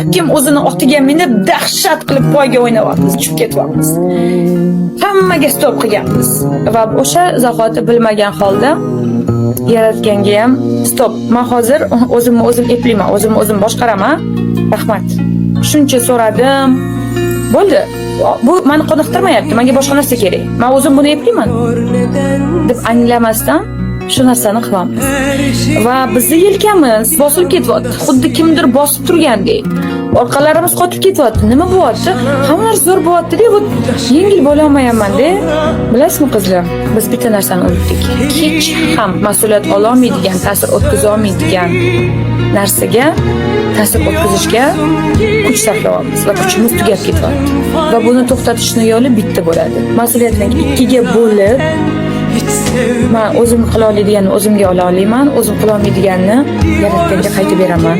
Har kim o'zini otiga minib, dahshat qilib poyga o'ynayapmiz, tushib ketyapmiz. Hammaga stop qilganmiz va o'sha zahoti bilmagan holda Yaratganga ham stop. Man hozir o'zimni o'zim eplayman, o'zimni o'zim boshqaraman. Rahmat. Shuncha so'radim. Bo'ldi. Bu meni qoniqtirmayapti. Menga boshqa narsa kerak. Men o'zim buni eplayman deb anglamasdan shu narsani qilamiz. Va bizni yelkamiz bosilib ketyapti. Xuddi kimdir bosib turgandek. Orqalarimiz qotib ketyapti. Nima bo'lyapti? Hamma narsa zo'r bo'lyapti-da, вот yengil bo'la olmayapman-da. Bilasizmi, qizlar, biz bitta narsani unutdik. Hech ham mas'uliyat ololmaydigan, ta'sir o'tkaza olmaydigan narsaga ta'sir o'tkazishga kuch sarflayapmiz va kuchimiz tugab ketyapti. Va buni to'xtatishni yo'li bitta bo'ladi. Mas'uliyatni ikkiga bo'lib, man o'zim qila oladiganni o'zimga ola olaman, o'zim qila olmaydiganni Yaratganga qaytib beraman.